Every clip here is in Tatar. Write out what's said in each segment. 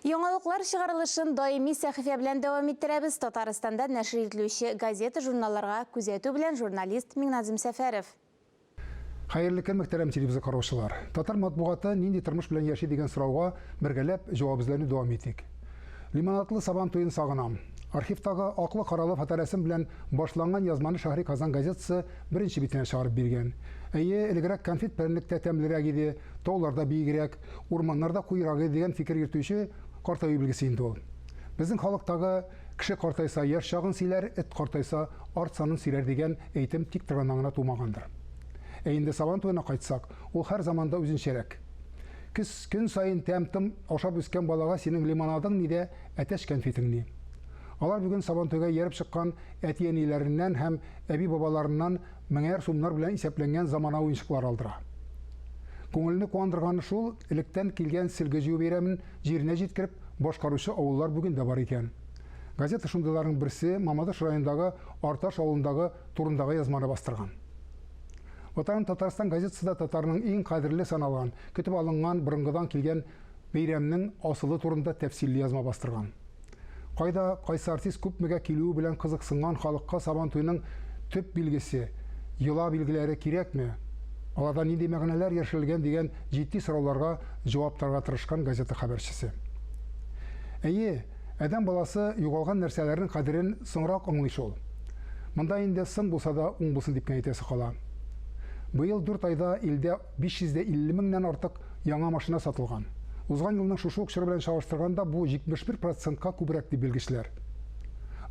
Яңалыклар чыгарылышын даими сәхифә белән дәвам иттерәбез. Татарстанда нәшер ителүче газета-журналларга күзәтү белән журналист Миңназым Сәфәров. Хәерле көн, мөхтәрәм телевизор караучылар. Татар матбугаты нинди тормыш белән яши дигән сорауга бергәләп җавап эзләүне дәвам итик. Лимонадлы Сабан туен сагынам. Архивтагы аклы-каралы фоторәсем белән башланган язманы Шәһри Казан газетасы беренче битенә чыгарып биргән. Әйе, элегрәк конфет-прәннек тә тәмлерәк иде, таулар да биегрәк, урманнар да куерак иде дигән фикер йөртүче картаю билгесе инде ул. Безнең халыктагы Кеше картайса, яшь чагын сөйләр, эт картайса, арт санын сөйләр дигән әйтем тик торганнан гына тумагандыр. Ә инде Сабан туена кайтсак, ул һәр заманда үзенчәрәк. Көз, көн саен тәм-том ашап үскән балага синең лимонадың ни дә, әтәч кәнфитең ни? Алар бүген Сабантуйга ияреп чыккан әти-әниләреннән һәм әби-бабаларыннан меңәр сумнар белән исәпләнгән замана уенчыклар алдыра. Күңелне куандырганы шул, электән килгән сөлге җыю бәйрәмен җиренә җиткереп башкаручы авыллар бүген дә бар икән. Газета шундыйларның берсе Мамадыш районындагы Арташ авылындагы турындагы язманы бастырган. Ватаным Татарстан газетасы да татарның иң кадерле саналган, көтеп алынган борынгыдан килгән бәйрәмнең асылы турында тәфсилле язма бастырган. Кайда, кайсы артист күпмегә килүе белән кызыксынган халыкка Сабантуйның төп билгесе, йола билгеләре кирәкме? Аларда нинди мәгънәләр яшерелгән дигән җитди сорауларга җавап табарга тырышкан газета хәбәрчесе. Әйе, адәм баласы югалган нәрсәләрнең кадерен соңрак аңлый шул. Монда инде соң булса да уң булсын дип кенә әйтәсе кала. Быел дүрт айда илдә 550 меңнән артык яңа машина сатылган. Узган елның шушы ук чоры белән чагыштырганда бу 71 процентка күбрәк дип белгечләр.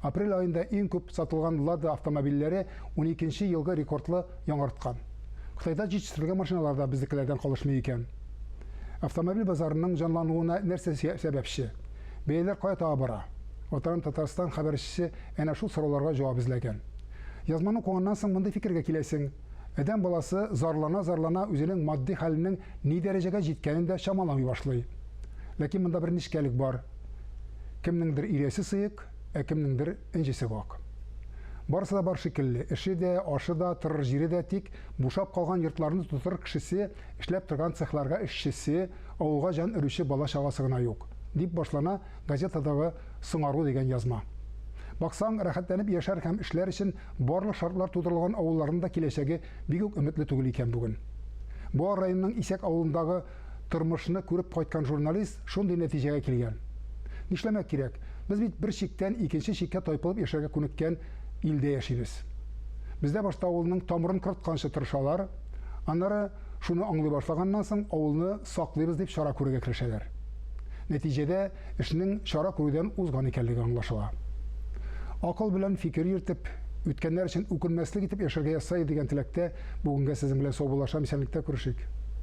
Апрель аенда иң күп сатылган Лада автомобильләре уникенче елгы рекордлы яңарткан. Кытайда җитештерелгән машиналар да безнекеләрдән калышмый икән. Автомобиль базарының җанлануына нәрсә сәбәпче? Бәяләр кая таба бара? Ватаным Татарстан хәбәрчесе әнә шул сорауларга җавап эзләгән. Язманы укыганнан соң мондый фикергә киләсең, адәм баласы зарлана-зарлана үзенең матди хәленең ни дәрәҗәгә җиткәнен дә чамаламый башлый. Ләкин монда бер нечкәлек бар. Кемнеңдер өйрәсе сыек, ә кемнеңдер энҗесе вак. Барысы да бар шикелле, эше дә, ашы да, торыр җире дә, тик бушап калган йортларны тутырыр кешесе, эшләп торган цехларга эшчесе, авылга җан өрүче бала-чагасы гына юк, дип башлана газетадагы Соңару дигән язма. Баксаң, рәхәтләнеп яшәр һәм эшләр өчен барлык шартлар тудырылган авылларның да киләчәге бик үк өметле түгел икән бүген. Буа районының Исәк авылындагы тормышны күреп кайткан журналист шундый нәтиҗәгә килгән. Нишләмәк кирәк, без бит бер чиктән икенче чиккә тайпылып яшәргә күнеккән илдә яшибез. Бездә башта авылның тамырын корытканчы тырышалар, аннары шуны аңлый башлаганнан соң авылны саклыйбыз дип чара күрергә керешәләр. Нәтиҗәдә, эшнең чара күрүдән узган икәнлеге аңлашыла. Акыл белән фикер йөртеп, үткәннәр өчен үкенмәслек итеп яшәргә язса иде дигән теләктә бүгенгә сезнең белән саубуллашам, исәнлектә күрешик.